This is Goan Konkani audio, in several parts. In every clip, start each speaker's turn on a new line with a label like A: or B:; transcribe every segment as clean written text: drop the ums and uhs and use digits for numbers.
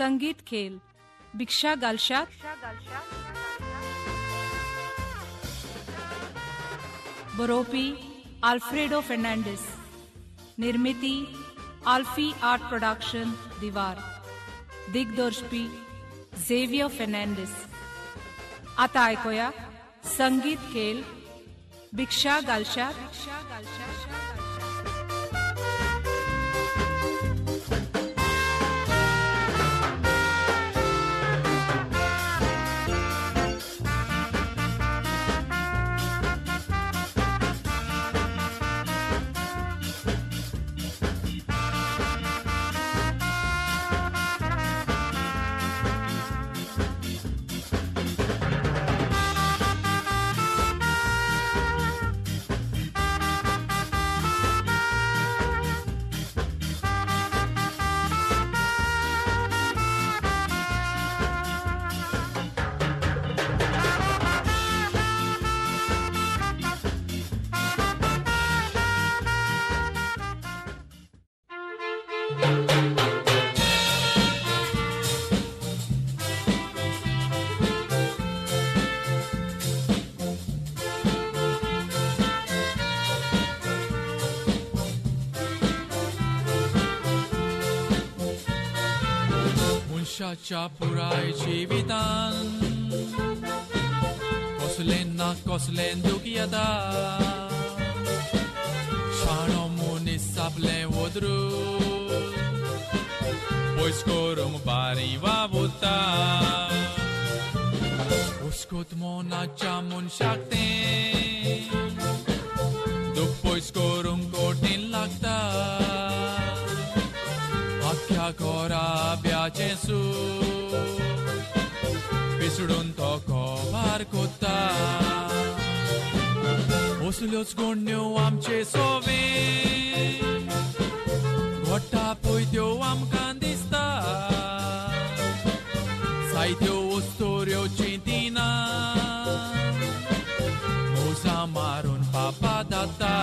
A: संगीत खेल भिक्षा घालशात. बरोवपी आल्फ्रेडो फेर्नांडीस, निर्मिती आल्फी आर्ट प्रोडक्शन दिवार, दिग्दर्शपी झेवियर फेर्नांडीस. आता आयकुया संगीत खेल भिक्षा घालशात.
B: मनशाच्या पुराय जिवितान कसलें ना कसलें दूख येता. शाणो मनीस आपलें वदरून पयस करूंक बारी वावुरता. हुस्कोत मनाच्या मनशाक तें दूख पयस करूंक कठीण लागता. आख्या घराब्याचें सूख पिसडून तो कोबार कोत्ता. असल्योच गोडण्यो आमचे सोवे घोट्टा पळय त्यो आमकां दिसता. जायत्यो वस्तोऱ्यो चिंतिना मोजा मारून पापा दाता.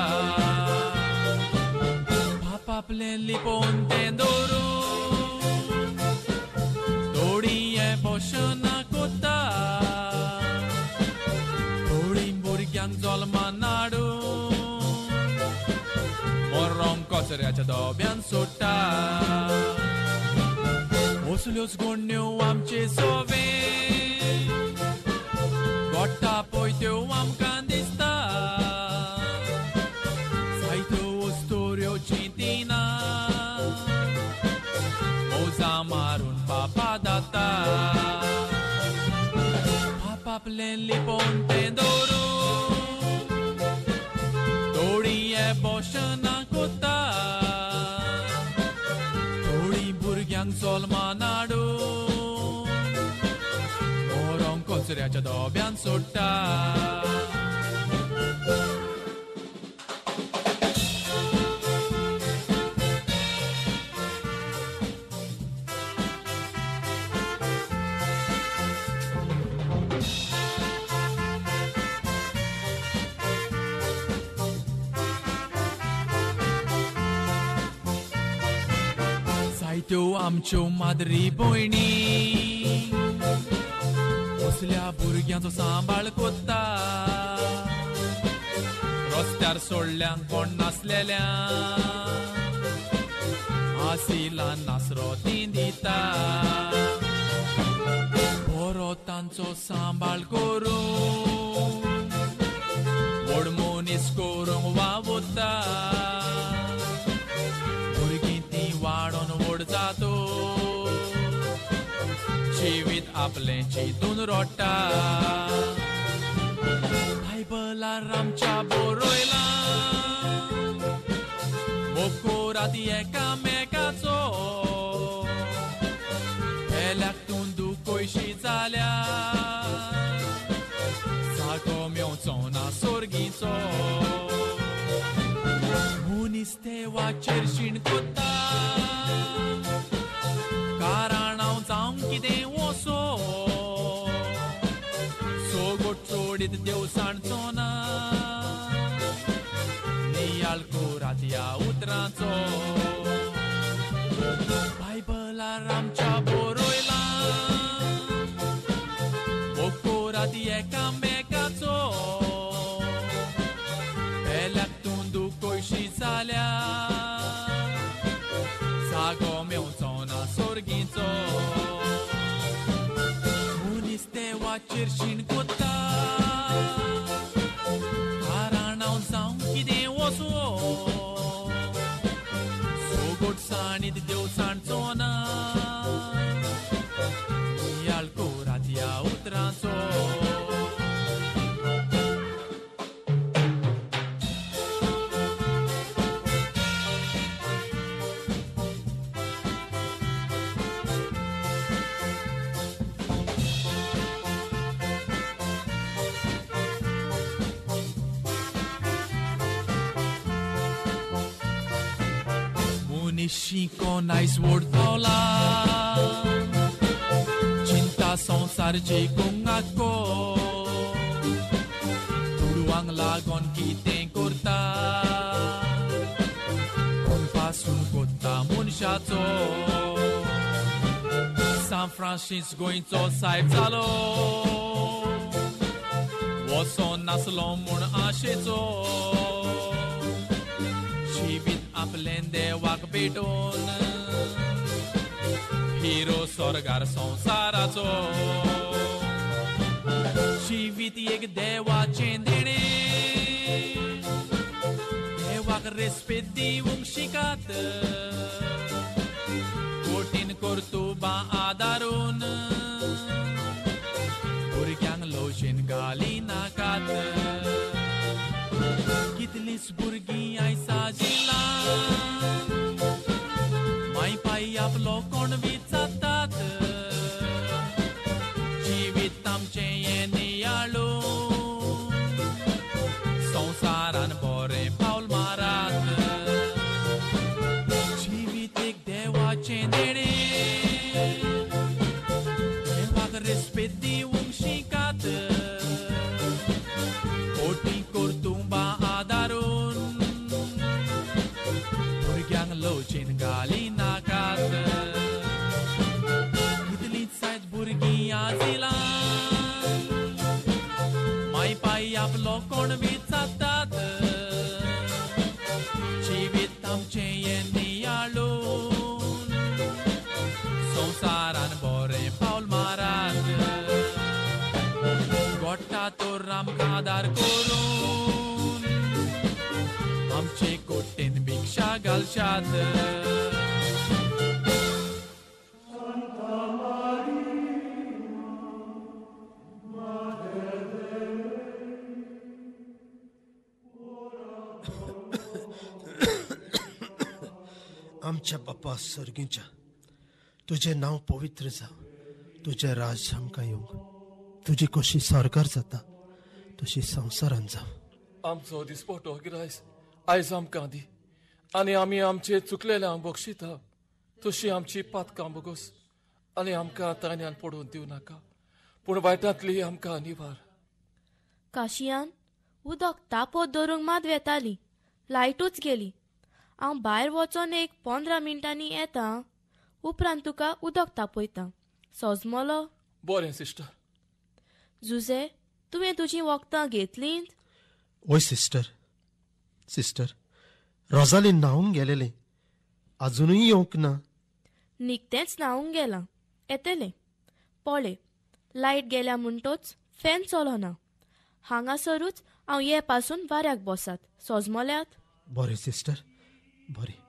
B: आपलें लिपोवन तें दवरून थोडीं हें पोशणां कोत्ता. थोडीं भुरग्यांक जल्मान हाडून मरोंक कचऱ्याच्या डब्यान सोडटा. असल्योच गोडण्यो आमचे सोवे गोडटा पळय त्यो आमकां दिसता. जायत्यो वस्तोऱ्यो चिंतिना मोजा मारून पापा दाता. पापापलें लिपोवन तें दवरून थोडीं हें पोशणां कोत्ता. थोडीं भुरग्यांक जल्मान हाडून मरोंक कचऱ्याच्या डब्यान सोडटा. जायत्यो आमच्यो माद्री भयणी असल्या भुरग्यांचो सांबाळ कोत्ता. रस्त्यार सोडल्यांक कोण नासलेल्या आसिलान नासरो ती दिता. बरो तांचो सांबाळ करून व्हड मनीस करूंक वावुरता. भुरगीं ती वाडोन व्हड जातो जिवीत आपलें चिंतून रोडटा. बायबलार आमच्या बरयलां मोग करात एकामेकाचो. पेल्याक तूं दुखयशी जाल्या जागो मेवचो ना सोर्गीचो. मनीस देवाचेर शीण कोत्ता कारण हांव जावंक कितें वसो. सोगोट चोडीत देव सांडचो ना नियाळ कोरात ह्या उतरांचो. बायबलार आमच्या बरयलां देवाचेर शीण कोत्ता कारण हांव जावं कितें वचो सोगोटसाणीत देव सांडचो ना नियाळ कोरात ह्या उतरांचो. शिकोन आयज वोडतोला चिंता संवसारची कुंगाको दुडवांक लागोन कितें करता कोण पासून कोत्ता मनशाचो. सान फ्रांसीस गोंयचो सायब जालो वचोन नासलो म्हूण आशेचो जिवीत आपलें देवाक भेटोवन हिरो स्वर्गार संवसाराचो. जिवीत एक देवाचें देणें देवाक रेस्पेद दिवंक शिकात कोटीन कर्तुबां आदारून भुरग्यांक लवशेन घाली नाकात. कितलींच भुरगीं आयज साजिलां माय पाय आपलो कोण विचारतात जिवीत आमचें हें नियाळून संवसारान बरें पावल मारात. जिवीत एक देवाचें देणें देवाक रेस्पेद दिवंक शिकात कोटी कर्तुबां आदारून भुरग्यांक लवचेन घाली नाकात. कितलींच जायत भुरगीं आजिलां माय पाय आपलो कोण विचारतात जिवीत आमचें हें नियाळून संवसारान बरें पावल मारात. गोट्टा तर आमकां आदार करून आमचे कोटेन भिक्षा घालशात.
C: आमच्या बापा सर्गीच्या तुजें नांव पवित्र जावं, तुजें राज आमकां येवंक, तुजी कशी सरकार जाता तशी संवसारान जावं.
D: आमचो दिसपटो गिरायस आयज आमकां दी आनी आमी आमचे चुकलेल्यांक बक्षिता तशी आमची पातकां बोगोस आनी आमकां तान्यान पडून दिवं नाका पूण वायटांतली आमकां निवार.
E: काशियान उदक तापोत दवरूंक मात वेताली, लायटूच गेली. हांव भायर वचोन एक 15 मिनटांनी येता, उपरांत तुका उदक तापयता. सोजमलो?
D: बरें सिस्टर.
E: जुजे, तुवें तुजीं वखदां घेतलीं?
C: वय सिस्टर. सिस्टर, रोजालीन न्हावंक गेलेलें, आजुनूय येवंक ना.
E: निकतेंच न्हावंक गेलां, येतलें. पळय, लायट गेल्या म्हणटोच फॅन चलना. हांगासरूच हांव ये पासून वाऱ्याक बसात. सोजमल्यात?
C: बरें सिस्टर, बरें.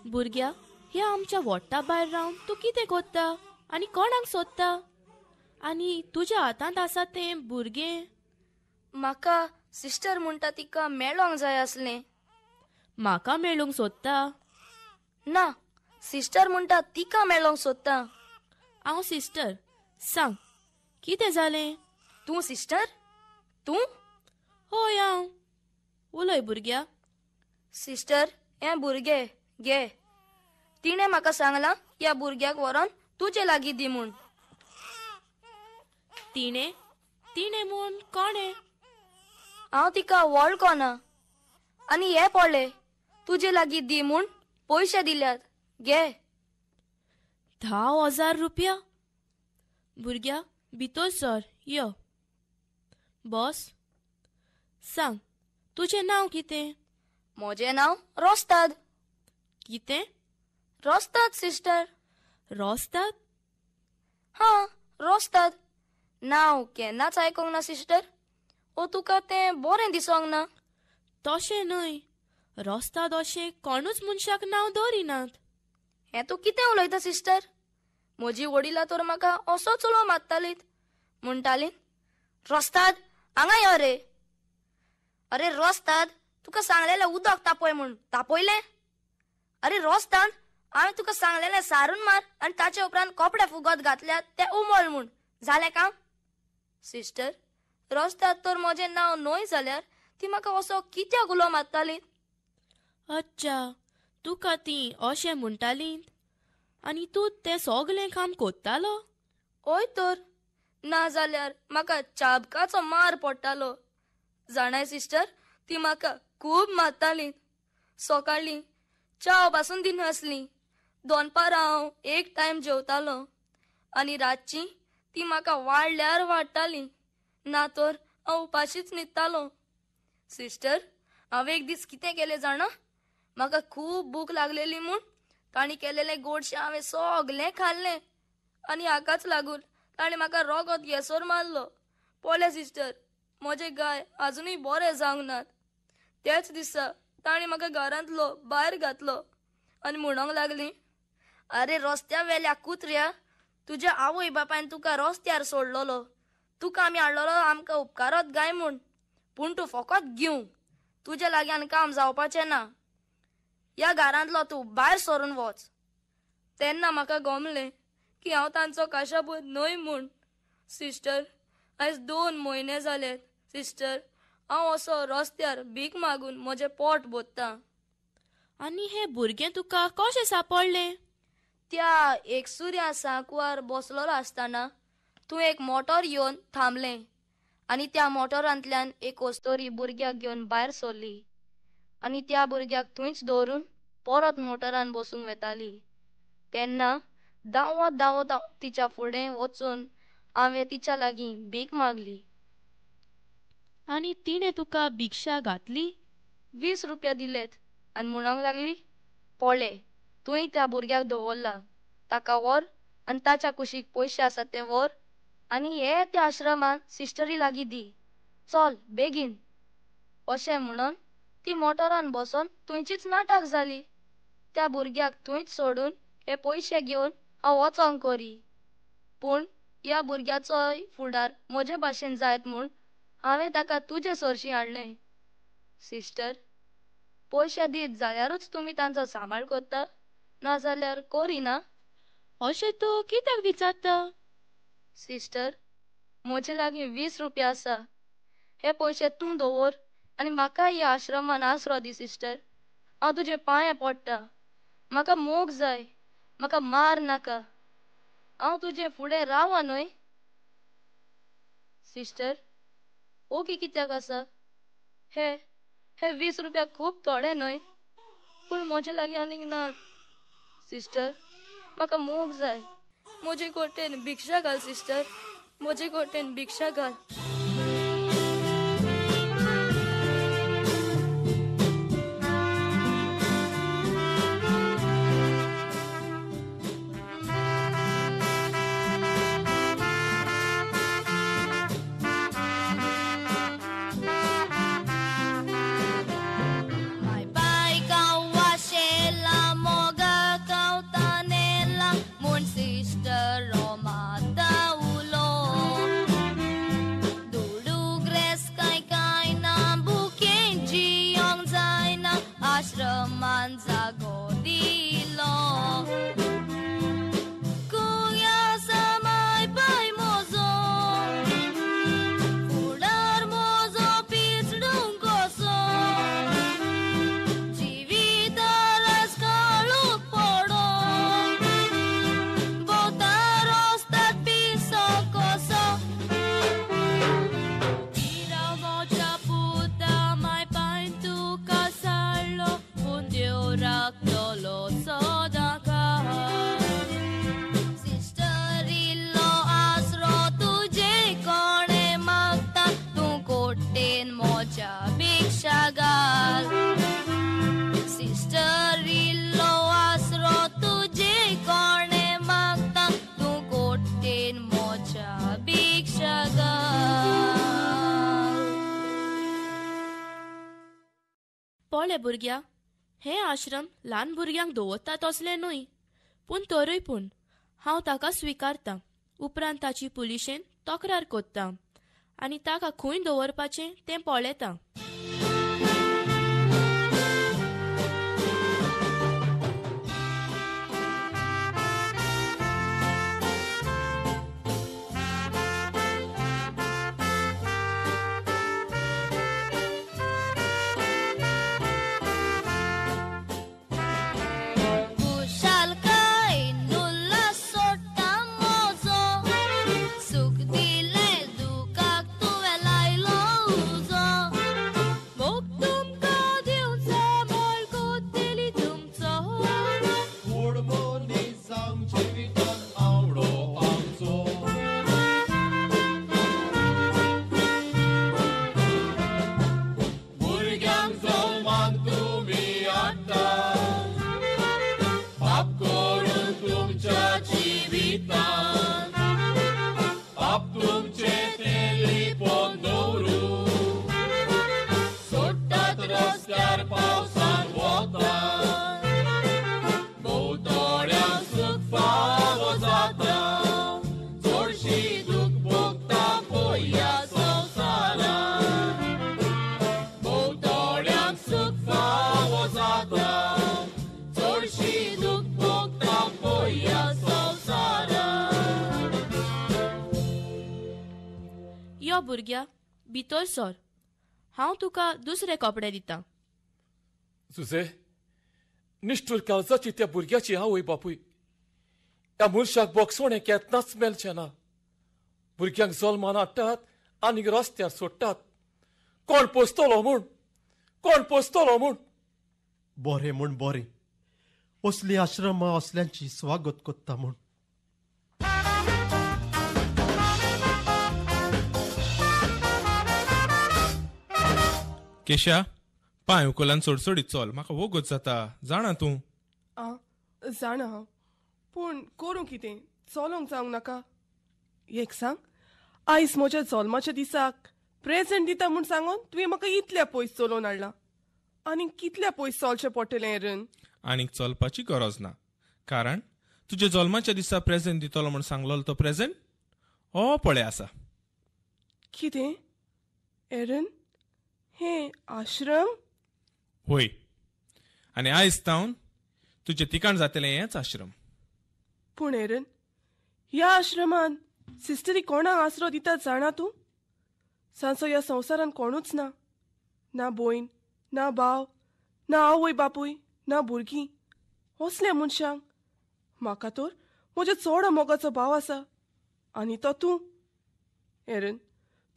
E: भुरग्या, ह्या आमच्या वोट्टा भायर रावन तूं कितें कोत्ता आनी कोणाक सोदता? आनी तुज्या हातांत आसा तें भुरगें?
F: म्हाका सिस्टर म्हणटा तिका मेळोंक जाय आसलें.
E: म्हाका मेळूंक सोदता?
F: ना, सिस्टर म्हणटा तिका मेळोंक सोदता.
E: हांव सिस्टर. सांग, कितें जालें?
F: तूं सिस्टर? तूं?
E: हय हांव. उलय भुरग्या.
F: सिस्टर, हें भुरगें घे. तिणें म्हाका सांगलां ह्या भुरग्याक व्हरोन तुजे लागीं दी म्हूण.
E: तिणें? तिणें म्हूण कोणें?
F: हांव तिका वळखना. आनी हे पळय, तुजे लागीं दी म्हूण पयशे दिल्यात, घे.
E: 10,000 रुपया? भुरग्या, भितर सर, यो बस. सांग, तुजें नांव कितें?
F: म्हजें नांव रोस्ताद.
E: कितें?
F: रोस्ताद सिस्टर.
E: रोस्ताद?
F: हां, रोस्ताद. नांव केन्नाच आयकोंक ना सिस्टर? ओ तुका तें बरें दिसोंक ना?
E: तशें न्हय, रोस्ताद अशें कोणूच मनशाक नांव दवरिनात.
F: हें तूं कितें उलयता सिस्टर? म्हजी वडिलां तर म्हाका असोच उलो मारतालीत, म्हणटालीं, रोस्ताद हांगा यो रे. अरे रोस्ताद, तुका सांगलेलें उदक तापय म्हूण, तापयलें? अरे रोस्ताद, हांवें तुका सांगलेलें सारून मार आनी ताचे उपरांत कपडे फुगत घातल्यात ते उमळ म्हूण, जालें काम? सिस्टर, रोस्ताद तर म्हजें नांव न्हय जाल्यार ती म्हाका असो कित्याक उलो मारताली?
E: अच्छा, तुका ती अशें म्हणटाली आनी तूं तें सगलें काम कोत्तालो?
F: हय तर, ना जाल्यार म्हाका चाबकाचो मार पडटालो. जाणाय सिस्टर, ती म्हाका खूब मारताली. सकाळीं च्या पासून दिनासली, दनपारां हांव एक टायम जेवतालो आनी रातची ती म्हाका वाडल्यार वाडटाली, ना तर हांव उपाशीच न्हिदतालो. सिस्टर, हांवें एक दीस कितें केलें जाणा? म्हाका खूब भूक लागलेली म्हूण तांणी केलेलें गोडशें हांवें सगलें खाल्लें आनी हाकाच लागून ताणें म्हाका रोगोत गॅसोर मारलो. पळय सिस्टर, म्हजे गाय आजुनूय बरे जावंक नात. त्याच दिसा ताणें म्हाका घरांतलो भायर घातलो आनी म्हणोंक लागली, अरे रस्त्या वेल्या कुत्र्या, तुज्या आवय बापायन तुका रस्त्यार सोडलेलो, तुका आमी हाडलेलो आमकां उपकारत गाय म्हूण, पूण तूं फकत घेवंक, तुज्या लागीं काम जावपाचें ना, ह्या घरांतलो तूं भायर सरून वच. तेन्ना म्हाका गमलें की हांव तांचो काशाबूत न्हय म्हूण. सिस्टर, आयज 2 म्हयने जाले सिस्टर, हांव असो रस्त्यार भीक मागून म्हजें पोट भरतां.
E: आनी हें भुरगें तुका कशें सांपडलें?
F: त्या एकसुऱ्या सांकवार बसलेलो आसतना तूं एक मोटर येवन थांबलें आनी त्या मोटरांतल्यान एक अस्तोरी भुरग्याक घेवन भायर सरली आनी त्या भुरग्याक थंयच दवरून परत मोटरान बसूंक वेताली. तेन्ना धांवत धांवत तिच्या फुडें वचून हांवें तिच्या लागीं भीक मागली.
E: आनी तिणें तुका भिक्षा घातली?
F: 20 रुपया दिलेत आनी म्हणूंक लागली, पळय तुवें त्या भुरग्याक दवरला, ताका व्हर आनी ताच्या कुशीक पयशे आसात ते व्हर आनी हे त्या आश्रमांत सिस्टरी लागीं दी, चल बेगीन. अशें म्हणून ती मोटरान बसून थंयचीच नाटक जाली. त्या भुरग्याक थंयच सोडून हे पयशे घेवन हांव वचोंक करी. पूण ह्या भुरग्याचोय फुडार म्हजे भाशेन जायत म्हूण हांवें ताका तुजे सरशीं हाडलें. सिस्टर, पयशे दीत जाल्यारूच तुमी तांचो सांबाळ करता, नाजाल्यार करिना.
E: अशें तूं कित्याक विचारता?
F: सिस्टर, म्हजे लागीं 20 रुपया आसा, हे पयशे तूं दवर आनी म्हाका ह्या आश्रमान आसरो दी. सिस्टर, हांव तुजे पांये पडटा, म्हाका मोग जाय, म्हाका मार नाका, हांव तुजे फुडें रावा न्हय. सिस्टर, ओगी कित्याक आसा? हे हे 20 रुपया खूब थोडे न्हय, पूण म्हजे लागीं आनीक ना. सिस्टर, म्हाका मोग जाय, म्हजे कोटेन भिक्षा घाल. सिस्टर, म्हजे कोटेन भिक्षा घाल.
E: Ora पळय भुरग्या, हें आश्रम ल्हान भुरग्यांक दवरता तसलें न्हय, पूण तरूय पूण हांव ताका स्विकारतां. उपरांत ताची पुलिशेन तक्रार कोत्ता आनी ताका खंय दवरपाचें तें पळयतां. यो भुरग्या, भितर सर, हांव तुका दुसरे कपडे दितां.
D: जुजे, निश्ठूर काळजाची त्या भुरग्याची आवय बापूय ह्या मनशाक बोगसोणें केन्नाच मेळचें ना. भुरग्यांक जल्मान हाडटात आनी रस्त्यार सोडटात. कोण पोसतलो म्हूण, कोण पोसतलो म्हूण.
C: बरें म्हूण बरें, असली आश्रमा असल्यांची स्वागत करता म्हूण.
G: केशा, पांय उकोलान सोडसोडीत चल, म्हाका वोगोत जाता. जाणा तूं?
H: आं, जाणा हांव, पूण करूं कितें, चलोंक जावंक नाका. एक सांग, आयज म्हज्या जल्माच्या दिसाक प्रेजेंट दिता म्हूण सांगून तुवें म्हाका इतल्या पयस चलोवन हाडला. आनीक कितल्या पयस चलचें पडटलें एरन?
G: आनीक चलपाची गरज ना, कारण तुज्या जल्माच्या दिसा प्रेजेंट दितलो म्हूण सांगलो तो प्रेजेंट हो पळय आसा.
H: कितें एरन, हें आश्रम?
G: होय, आनी आयज तावन तुजें ठिकाण जातलें हेंच आश्रम.
H: पूण एरन, ह्या आश्रमान सिस्टरी कोणाक आसरो दितात जाणा तूं? सांचो ह्या संवसारान कोणूच ना, ना भयण, ना भाव, ना आवय बापूय, ना भुरगीं. असल्या मनशांक म्हाका तर म्हज्या चड मोगाचो भाव आसा, आनी तो तूं. एरन,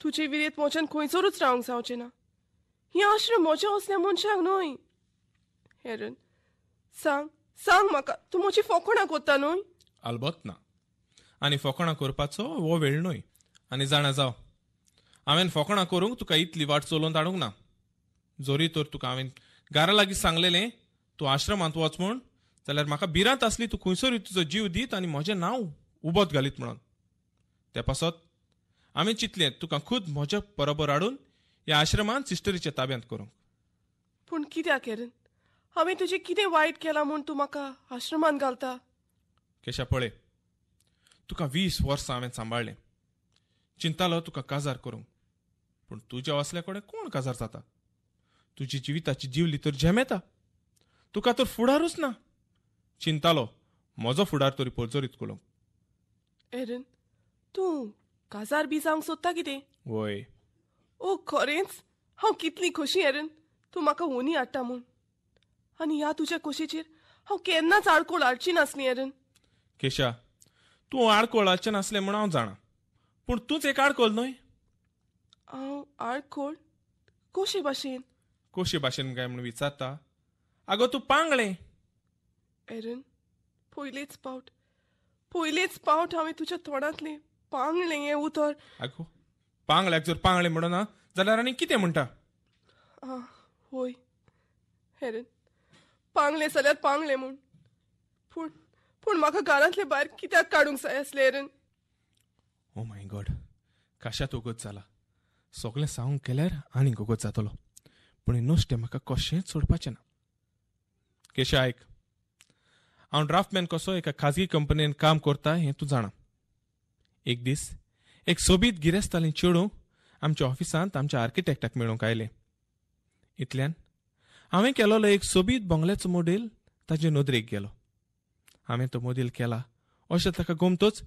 H: तुजे विरेत म्हज्यान खंयसरूच रावंक जावचें ना. हें आश्रम म्हज्या असल्या मनशांक न्हय. एरन, सांग सांग म्हाका, तूं म्हजी फोकोणां कोत्ता न्हय?
G: आलबत ना, आनी फोकोणां करपाचो हो वेळ न्हय. आनी जाणा जाव, हांवें फोकोणां करूंक तुका इतली वाट चलोवन धाडूंक ना. जरी तर तुका हांवें घरा लागीं सांगलेलें तूं आश्रमांत वच म्हूण, जाल्यार म्हाका भिरांत आसली तूं खंयसरूय तुजो जीव दीत आनी म्हजें नांव उबत घालीत म्हणून. ते पासत हांवें चिंतलें तुका खुद म्हज्या बरोबर हाडून ह्या आश्रमांत सिस्टरीच्या ताब्यांत करूंक.
H: पूण कित्याक एरन, हांवें तुजें कितें वायट केलां म्हूण तूं म्हाका आश्रमांत घालता?
G: केशा, पळय, तुका 20 वर्सां हांवें सांबाळ्ळें. चिंतालो तुका काजार करूंक, पूण तुज्या असल्या कडेन कोण काजार जाता? तुजी जिविताची जिवली तर झेमेता, तुका तर फुडारूच ना. चिंतालो म्हजो फुडार तरी पर्जरीत करूंक.
H: एरन, तूं काजार बी जावंक सोदता कितें?
G: वय.
H: ओ खरेंच, हांव कितली खोशी एरन, तूं म्हाका ओनी हाडटा म्हूण. आनी ह्या तुज्या खोशेचेर हांव केन्नाच आडकोळ हाडची नासली एरन.
G: केशा, तूं आडकोळ हाडचें नासलें म्हूण हांव जाणा, पूण तूंच एक आडकोळ न्हय?
H: हांव आडकोळ? कशे भाशेन?
G: कशे भाशेन काय म्हूण विचारता? आगो तूं पांगळें.
H: एरन, पयलेच पावट, पयलेच पावट हांवें तुज्या तोंडांतलें पांगळें हें उतर.
G: आगो, पांगळ्याक जर पांगळें म्हणना जाल्यार आनी कितें म्हणटा?
H: आं, होय एरन, पांगळें जाल्यार पांगळें म्हूण. पूण पूण म्हाका घरांतले भायर कित्याक काडूंक जाय आसलें एरन?
G: ओ my God, काशात वगत जाला. सगळें सांगूंक गेल्यार आनीक वगत जातलो. पूण हें नुस्तें म्हाका कशेंच सोडपाचें ना. केशा आयक, हांव ड्राफ्टमॅन कसो एका खाजगी कंपनीन काम करता हें तूं जाणा. एक दीस एक सोबीत गिरेस्तालें चेडूं आमच्या ऑफिसांत आमच्या आर्किटेक्टाक मेळूंक आयलें. इतल्यान हांवें केलोलो एक सोबीत बंगल्याचो मॉडेल ताजे नदरेक गेलो. हांवें तो मॉडेल केला अशें ताका गोमतोच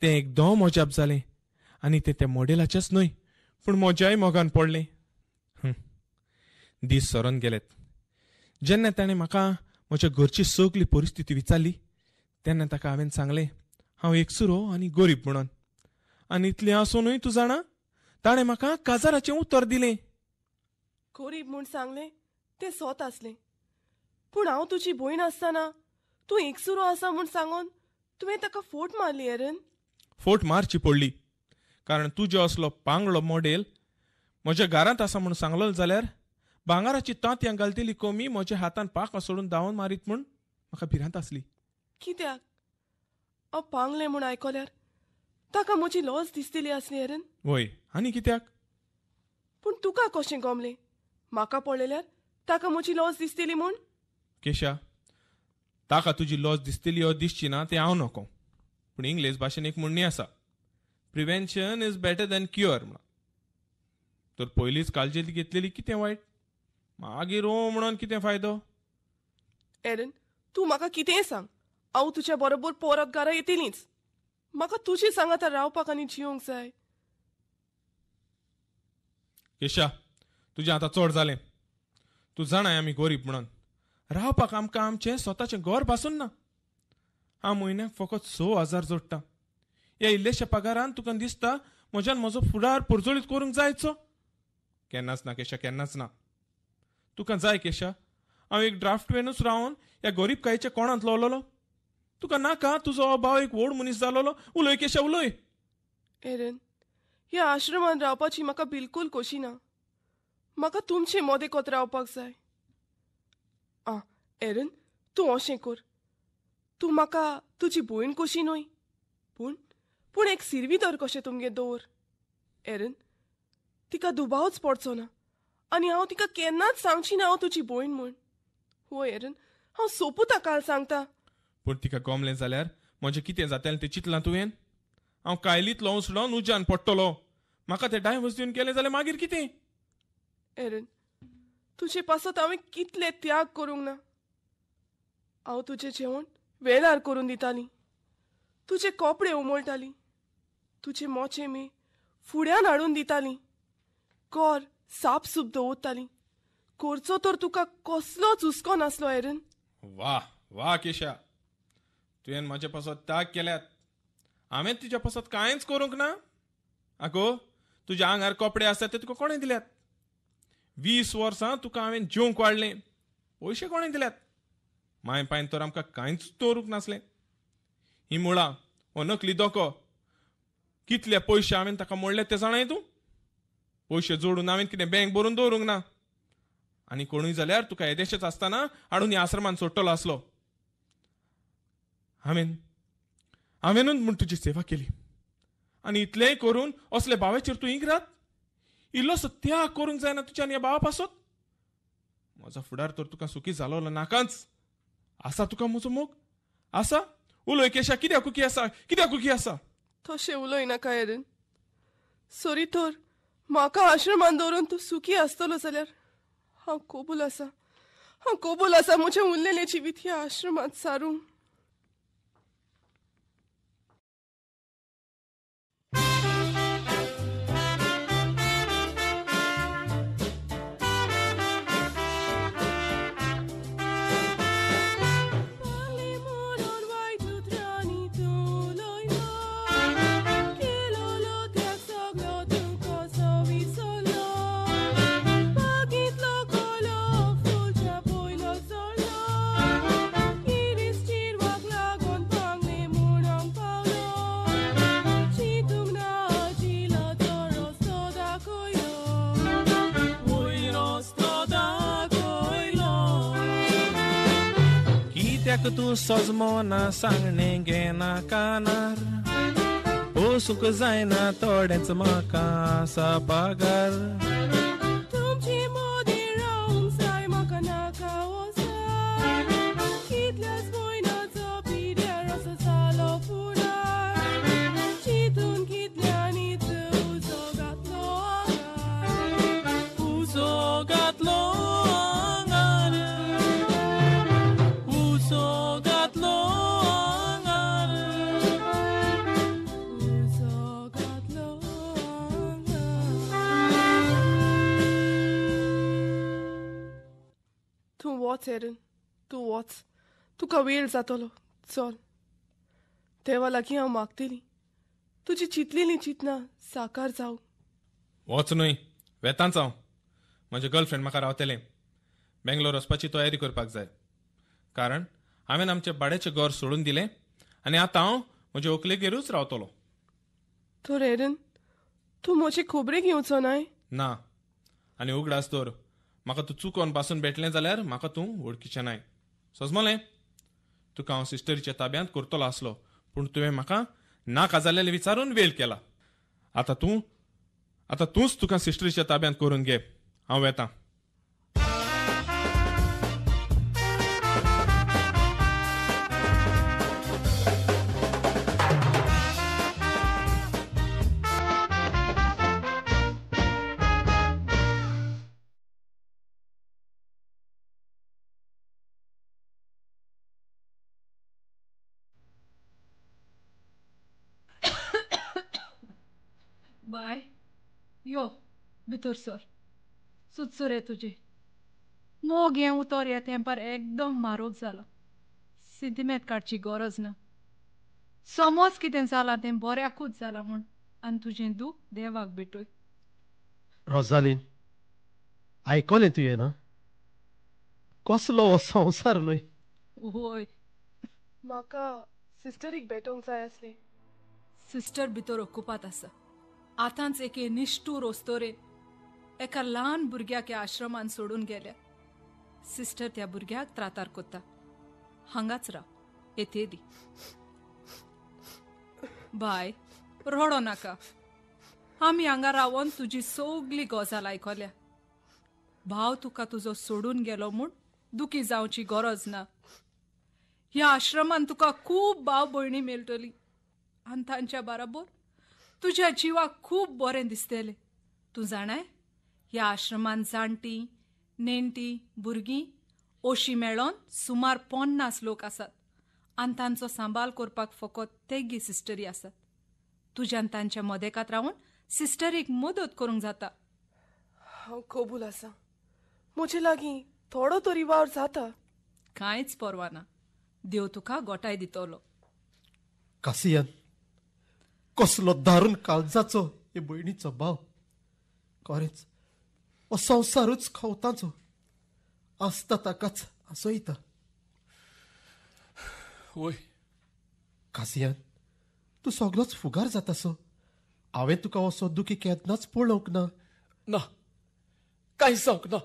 G: तें एकदम अजाप जालें आनी तें त्या मॉडेलाचेंच न्हय पूण म्हज्याय मोगान पडलें. दीस सरोन गेलेत. जेन्ना ताणें म्हाका म्हज्या घरची सगली परिस्थिती विचारली तेन्ना ताका हांवें सांगलें हांव एकसुरो आनी गरीब म्हणून. आनी इतलें आसुनूय तूं जाणा ताणें म्हाका काजाराचें उतर दिलें.
H: गरीब म्हूण सांगलें तें सोत आसलें, पूण हांव तुजी भयण आसतना तूं एकसुरो आसा म्हूण सांगून तुवें ताका फोट मारली. एरन,
G: फोट मारची पडली, कारण तुजो असलो पांगळो मॉडेल म्हज्या घरांत आसा म्हूण सांगलो जाल्यार भांगाराची तांतयां घालतली कमी म्हज्या हातान पाखां सोडून धांवन मारीत म्हूण म्हाका भिरांत आसली.
H: कित्याक हांव पांगलें म्हूण आयकल्यार ताका म्हजी लॉस दिसतली आसली एरन?
G: वय, आनी कित्याक?
H: पूण तुका कशें गमलें म्हाका पळयल्यार ताका म्हजी लॉस दिसतली म्हूण?
G: केशा, ताका तुजी लॉस दिसतली ओ दिसची ना तें हांव नको, पूण इंग्लीश भाशेन एक म्हणणी आसा, prevention is better than cure म्हणून. तर पयलींच काळजी घेतलेली कितें वायट, मागीर ओ म्हणून कितें फायदो?
H: एरन, तूं म्हाका कितेंय सांग, हांव तुज्या बरोबर परत घरा येतलीच. म्हाका तुजी सांगाता रावपाक आनी जिवंक जाय.
G: केशा, तुजें आतां चड जालें. तूं जाणाय आमी गरीब म्हणून. रावपाक आमकां आमचें स्वताचें घर पासून ना. हांव म्हयन्याक फकत 6,000 जोडटा. ह्या इल्लेशा पगारान तुका दिसता म्हज्यान म्हजो फुडार परजळीत करूंक जायचो? केन्नाच ना केशा, केन्नाच ना. तुका जाय केशा हांव एक ड्राफ्टमॅनूच रावन ह्या गरीबकायेच्या कोणांत लोवलोलो? तुका नाका तुजो भाव एक व्हड मनीस जालोलो? उलय केशा, उलय.
H: एरन, ह्या आश्रमांत रावपाची म्हाका बिलकूल खोशी ना. म्हाका तुमचे मोदे कोत रावपाक जाय. आं एरन, तूं अशें कर, तूं म्हाका तुजी भयण कशी न्हय पूण पूण एक सिरवीदर कशें तुमगेर दवर. एरन, तिका दुबावच पडचो ना आनी हांव तिका केन्नाच सांगची ना हांव तुजी भयण म्हूण. हय एरन, हांव सोपुता काल सांगता.
G: पूण तिका गमलें जाल्यार म्हजें कितें जातलें तें चिंतलां तुवें? हांव कायलींतलो उसळोन उज्यान पडटलो. म्हाका तें डायवर्स दिवन गेलें जाल्यार मागीर कितें?
H: एरन, तुजे पासत हांवें कितले त्याग करूंक ना. हांव तुजें जेवण वेळार करून दिताली, तुजे कपडे उमळटाली, तुजे मोचे मे फुड्यान हाडून दिताली, कर सापसूप दवरताली. करचो तर तुका कसलोच हुस्को नासलो एरन.
G: वा वा केशा, तुवें म्हजे पासत त्याग केल्यात, हांवें तुज्या पासत कांयच करूंक ना. आगो, तुज्या आंगार कपडे आसात ते तुका कोणें दिल्यात? 20 वर्सां तुका हांवें जेवंक वाडलें, पयशे कोणें दिल्यात? माय पायन तर आमकां कांयच दवरूंक नासलें. ही मुळां, हो नकली दोको, कितले पयशे हांवें ताका मोडले ते जाणाय तूं? पयशे जोडून हांवें कितें बँक भरून दवरूंक ना. आनी कोणूय जाल्यार तुका येदेशेच आसतना हाडून ह्या आश्रमान सोडटलो आसलो. हांवेनूच म्हूण तुजी सेवा केली आनी इतलेंय करून असले भावाचेर तूं इंग्रात? इल्लोसो त्याग करूंक जायना तुज्यान ह्या भावा पासत? म्हजो फुडार तर तुका सुखी जालो नाकाच. आसा तुका म्हजो मोग? आसा? उलय केशा, कित्याक कुकी आसा, कित्याक कुकी आसा?
H: तशें उलय नाका एरन. सॉरी तर म्हाका आश्रमान दवरून तूं सुखी आसतलो जाल्यार हांव कबूल आसा, हांव कबूल आसा म्हजें उरलेलें जिवीत ह्या आश्रमांत सारूंक.
G: तूं सजमोना सांगणें घेना कानार, पोसूंक जायना थोडेंच म्हाका आसा पगार.
H: तुमचे मोदी रावूं वच एरन, तूं वच, तुका वेळ जातलो. चल, देवा लागीं हांव मागतली तुजी चिंतलेली चिंतना साकार जावं.
G: वच न्हय, वेतांच हांव. म्हजें गर्लफ्रेंड म्हाका रावतलें. बेंगलोर वचपाची तयारी करपाक जाय, कारण हांवें आमचें भाड्याचें घर सोडून दिलें आनी आतां हांव म्हजे व्हंकलेगेरूच रावतलो.
H: तर एरन, तूं म्हजे खबरेक येवचो नाय?
G: ना. आनी उगडास दवर, म्हाका तूं चुकोन पासून भेटलें जाल्यार म्हाका तूं वळखीचें नाय. सजमलें? तुका हांव सिस्टरीच्या ताब्यांत करतलो आसलो, पूण तुवें म्हाका नाका जाल्लें विचारून वेळ केला. आतां तूंच तुका सिस्टरीच्या ताब्यांत करून घे. हांव वेतां.
A: बाय, यो भितर सर. सुचसुरे तुजे मोग हें उतर ह्या तेंपार एकदम म्हारोग जाला. सिंतिमेंत काडची गरज ना. समज कितें जालां तें बऱ्याकूच जालां म्हूण, आनी तुजें दूख देवाक भेटय.
C: रोजालीन, आयकलें तुवें ना? कसलो हो संवसार न्हय?
A: वय.
H: म्हाका सिस्टरीक भेटोवंक जाय आसली.
A: सिस्टर भितर ओकुपात आसा. आतांच एके निश्ठूर ओस्तोरेन एका ल्हान भुरग्याक ह्या आश्रमान सोडून गेल्या. सिस्टर त्या भुरग्याक त्रातार कोत्ता. हांगाच राव, येते दी. बाय, रडो नाका. आमी हांगा रावोन तुजी सगली गजाल आयकल्या. भाव तुका तुजो सोडून गेलो म्हूण दुखी जावची गरज ना. ह्या आश्रमान तुका खूब भाव भयणी मेळटली आनी तांच्या बराबर तुज्या जिवाक खूब बरें दिसतलें. तूं जाणाय, ह्या आश्रमान जाणटी नेणटी भुरगीं ओशी मेळोन सुमार 50 लोक आसात आनी तांचो सांबाळ करपाक फकत तेगी सिस्टरी आसात. तुज्यान तांच्या मदेकात रावन सिस्टरीक मदत करूंक जाता.
H: हांव कबूल आसा. म्हजे लागीं थोडो तरी वावर जाता.
A: कांयच परवा ना. देव तुका गोठाय दितलो.
C: कासियान, कसलो दारून काळजाचो हे भयणीचो भाव. खरेंच हो संवसारूच खवताचो आसता ताकाच आसयता.
D: वय.
C: कासियान, तूं सगलोच फुगार जातासो. हांवें तुका असो दुखी केन्नाच पळोवंक ना.
D: ना, कांयच जावंक ना,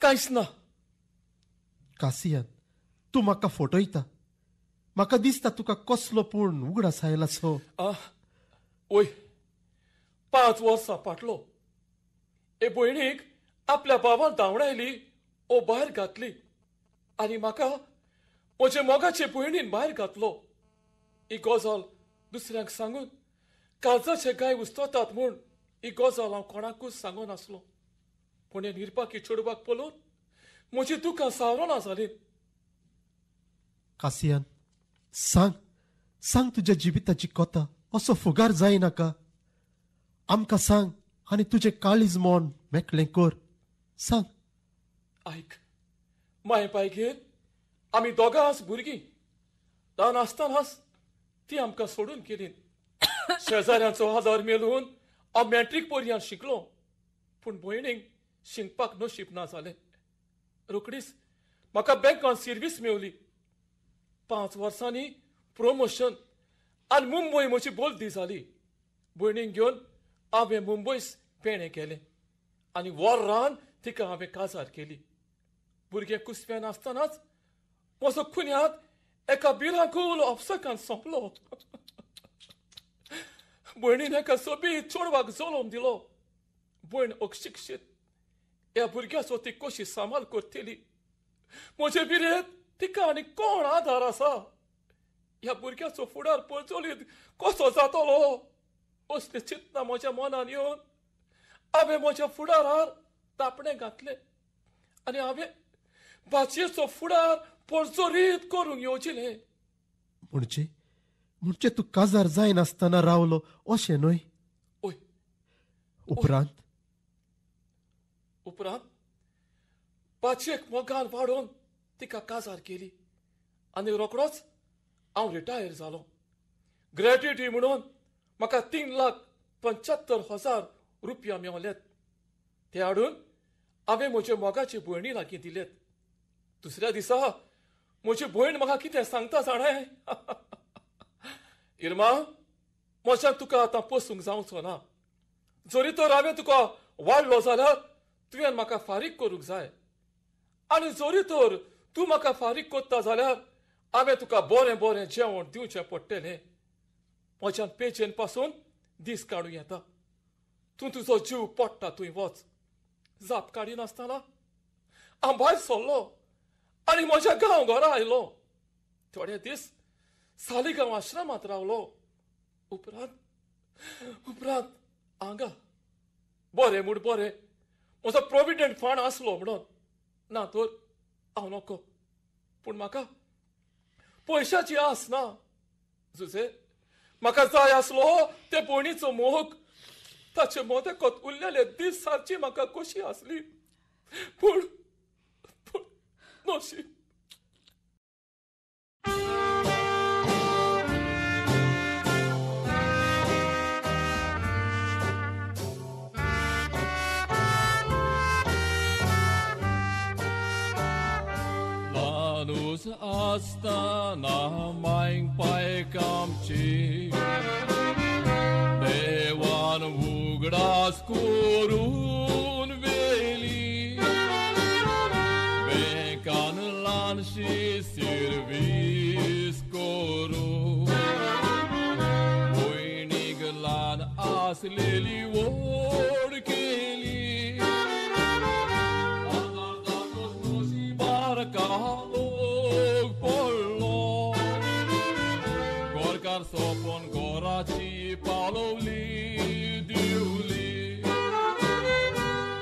D: कांयच ना.
C: कासियान, तूं म्हाका फटयता. म्हाका दिसता तुका कसलो पूण उगडास आयला सो.
D: वय, 5 वर्सां फाटलो ए भयणीक आपल्या बाबान धांवडायली ओ भायर घातली आनी म्हाका म्हजे मोगाचे भयणीन भायर घातलो. ही गजाल दुसऱ्यांक सांगून काळजाचे गाय उस्ततात म्हूण ही गजाल हांव कोणाकूच सांगून आसलो. पूण हे निर्पाकी चेडवाक पळोवन म्हजी दुकां सावरना जाली.
C: कासियान, सांग सांग तुज्या जिविताची कथा. असो फुगार जायनाका. आमकां सांग आनी तुजें काळीज मन मेकळें कर. सांग.
D: आयक, माय पायगेर आमी दोगांच भुरगीं. ल्हान आसतनाच ती आमकां सोडून गेली. शेजाऱ्यांचो आदार मेळून हांव मॅट्रीक पर्यंत शिकलो, पूण भयणीक शिकपाक नशीब ना जालें. रोखडीच म्हाका बँकान सर्वीस मेवली. 5 वर्सांनी प्रोमोशन आनी मुंबय म्हजी बोलदी जाली. भयणीक घेवन हांवें मुंबय पेणें केलें आनी वरान तिका हांवें काजार केली. भुरगें कुसप्यान आसतनाच म्हजो खुन्यांत एका भिरांकूल ऑफसकान सोंपलो. भयणीन एका सोबीत चेडवाक जल्म दिलो. भयण अशिक्षीत, ह्या भुरग्याचो ती कशी सांबाळ करतली? म्हजे भिरेत तिका आनी कोण आदार आसा? ह्या भुरग्याचो फुडार प्रज्वलीत कसो जातलो? असले चिंतना म्हज्या मनान येवन हांवें म्हज्या फुडारार तापणें घातलें आनी हांवें भाचयेचो फुडार प्रज्वलीत करूंक येवजिलें.
C: म्हणजे म्हणजे तूं काजार जायनासतना रावलो अशें न्हय? उपरांत उपरांत
D: पाचयेक मोगान वाडोवन तिका काजार केली आनी रोकडोच हांव रिटायर जालो. ग्रॅट्युटी म्हणून म्हाका 3,75,000 रुपया मेवलेत. ते हाडून हांवें म्हजे मोगाचे भयणी लागीं दिलेत. दुसऱ्या दिसा म्हजी भयण म्हाका कितें सांगता जाणें, इर्मा म्हज्यान तुका आतां पोसूंक जावचो ना. जरी तर हांवें तुका वाडलो जाल्यार तुवें म्हाका फारीक करूंक जाय, आनी जरी तर तूं म्हाका फारीक करता जाल्यार हांवें तुका बरें बरें जेवण दिवचें पडटलें. म्हज्यान पेचेन पासून दीस काडूं येता. तूं तुजो जीव पडटा थंय वच. जाप काडिनासतना हांव भायर सरलो आनी म्हज्या गांव घरा आयलो. थोडे दीस सालिगांव आश्रमांत रावलो. उपरांत उपरांत हांगा बरें म्हूण बरें म्हजो प्रोविडंट फंड आसलो म्हणून, ना तर हांव नको. पूण म्हाका पयशाची आस ना जुजे. म्हाका जाय आसलो ते भयणीचो मोग. ताचे मोदेकोत उरलेले दीस सारची म्हाका खोशी आसली. पूण पूण नशीब. ल्हानूच आसतना मांयक पायक आमची देवान उगडास करून वेली. बँकान ल्हानशी सिर्वीस करून भयणीक ल्हान आसलेली व्हड केली. नशिबार कालोक पडलो, गोरकार सोंपोन घराची पालवली दिवली.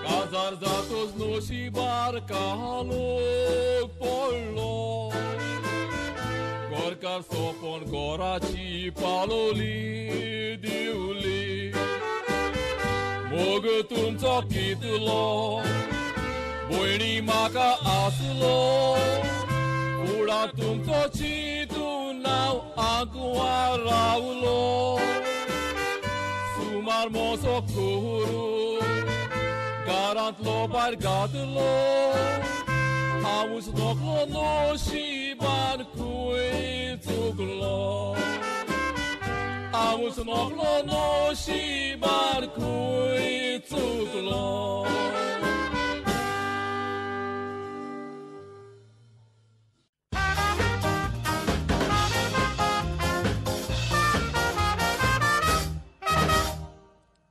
D: काजार जातोच नशिबार कालोक पडलो, गोरकार सोंपोन घराची पालवली दिवली. मोग तुमचो कितलो भयणी म्हाका आसलो, फुडा तुमचो चिंतून हांव आंकवार रावलो. सुमार मोसो करून घरांतलो भायर घातलो, हांवूच नोकलो नशिबान खूंय चुकलो. हांवूच नोकलो नशिबान खूंय चुकलो.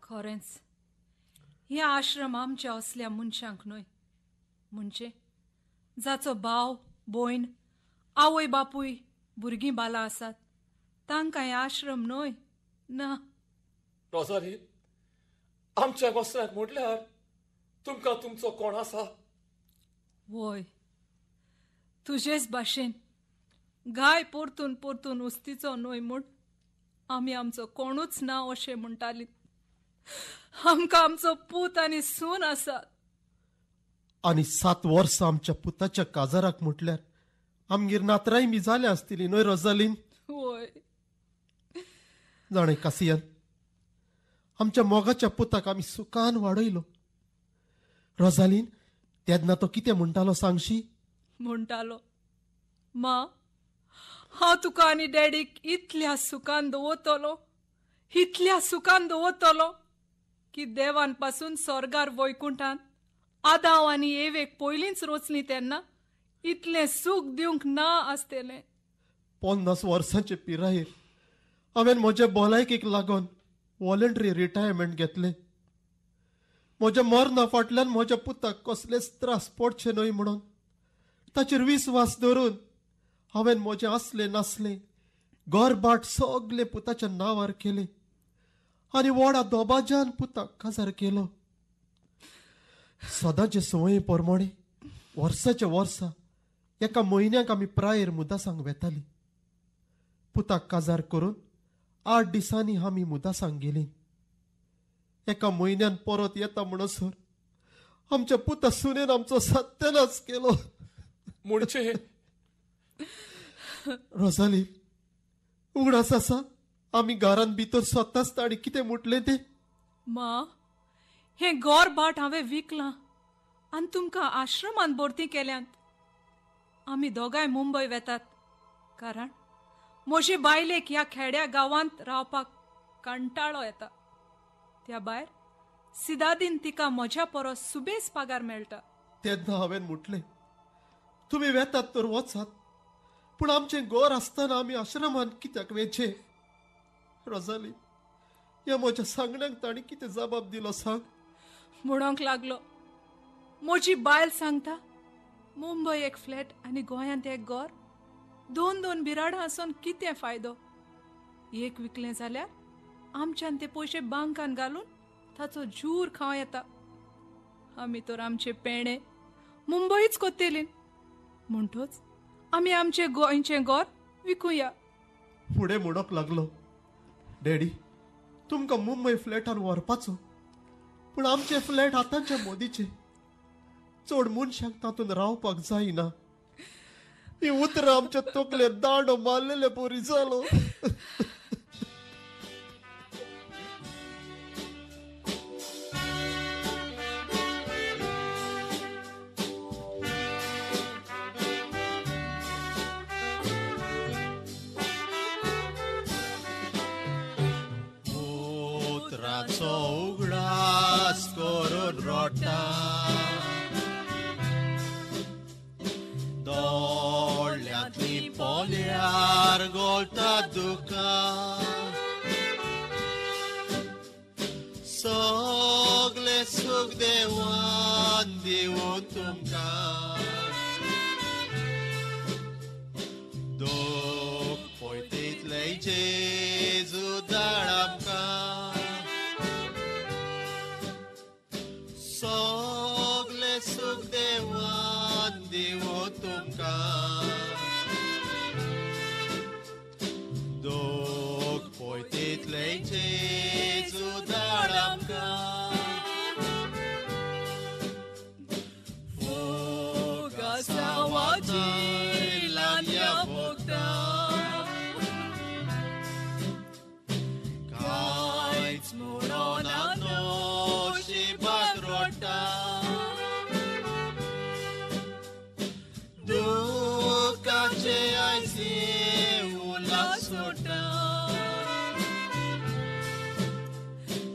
A: खरेंच हे आश्रम आमच्या असल्या मनशांक न्हय, म्हणजे जाचो भाव भयण आवय बापूय भुरगीं बालां आसात तांकां हे आश्रम न्हय ना.
D: रोजाली, आमच्या वस्त्राक म्हटल्यार तुमकां तुमचो कोण आसा?
A: वय, तुजेच भाशेन गाय परतून परतून उस्तीचो न्हय म्हूण आमी आमचो कोणूच ना अशें म्हणटाली. आमकां आमचो पूत आनी सून आसा.
C: आनी 7 वर्सां आमच्या पुताच्या काजाराक म्हटल्यार आमगेर नातरांय बी जाल्या आसतली न्हय रोजालीन?
A: वय.
C: जाणें कासियान, आमच्या मोगाच्या पुताक आमी सुखान वाडयलो. रोजालीन, तेन्ना तो कितें म्हणटालो सांगशी?
A: म्हणटालो, मा हांव तुका आनी डॅडीक इतल्या सुखान दवरतलो, इतल्या सुखान दवरतलो की देवान पासून स्वर्गार वैकुंठान आदाव आनी एवेक पयलींच रोचली तेन्ना इतलें सूख दिवंक ना आसतलें.
C: 50 वर्सांचे पिरायेर हांवें म्हजे भलायकेक लागून वॉलंटरी रिटायरमेंट घेतलें. म्हज्या मरणा फाटल्यान म्हज्या पुताक कसलेच त्रास पडचे न्हय म्हणून ताचेर विस्वास धरून हांवें म्हजें आसलें नासलें घरभाट सगलें पुताच्या नांवार केलें आनी व्हडा दोबाज्यान पुताक काजार केलो. सदांचे संवये प्रमाणे वर्साच्या वर्सा एका म्हयन्याक आमी प्रायर मुदासांक वेताली. पुताक काजार करून 8 दिसांनी आमी मुदासांक गेली. एका म्हयन्यान परत येता म्हणसर आमच्या पुता सुनेन आमचो सत्यानाश केलो.
D: म्हणजे
C: रोजाली, उगडास आसा आमी घरान भितर सोदताच ताणी कितें म्हटलें तें?
A: मा, हें गोर भाट हांवें विकलां आनी तुमकां आश्रमांत भरती केल्यांत. आमी दोगांय मुंबय वेतात, कारण म्हजे बायलेक ह्या खेड्या गांवांत रावपाक कंटाळो येता. त्या भायर सिदादीन तिका म्हज्या परस सुबेज पगार मेळटा.
C: तेन्ना हांवें म्हटलें, तुमी वेतात तर वचात, पूण आमचें घर आसतना आमी आश्रमांत कित्याक वेचें? रोजाली, ह्या म्हज्या सांगण्याक ताणी कितें जबाब दिलो सांग?
A: म्हणूंक लागलो, म्हजी बायल सांगता मुंबय एक फ्लॅट आनी गोंयांत एक घर, दोन दोन बिराडां आसून कितें फायदो? एक विकलें जाल्यार आमच्यान ते पयशे बांकान घालून ताचो जूर खावं येता. आमी तर आमचे पेणे मुंबयच कोत्तेली, म्हणटच आमी आमचे गोंयचें घर विकुया.
C: फुडें म्हणूंक लागलो, डॅडी तुमकां मुंबय फ्लॅटान व्हरपाचो, पूण आमचे फ्लॅट आतांच्या मोदीचे, चड मनशांक तातूंत रावपाक जायना. ही उतरां आमच्या तकलेर दांडो मारलेले परी जालो.
I: उतराचो उगडास करून रोटा, दोळ्यांतली पोल्यार गोळटा दुकां, सगळे सूख देवान दिवं तुमकां, दुख पळय तितलें जेजू धाड आमकां, सगळे सूख देवान दिवं तुमकां, दुख पळय तितलें जेजू धाड आमकां. फुगासांवाची ल्हान ह्या भोगता, कांयच म्हणना नशिबाक रोडटा, दुखाचे आयसी उलास सोडटा,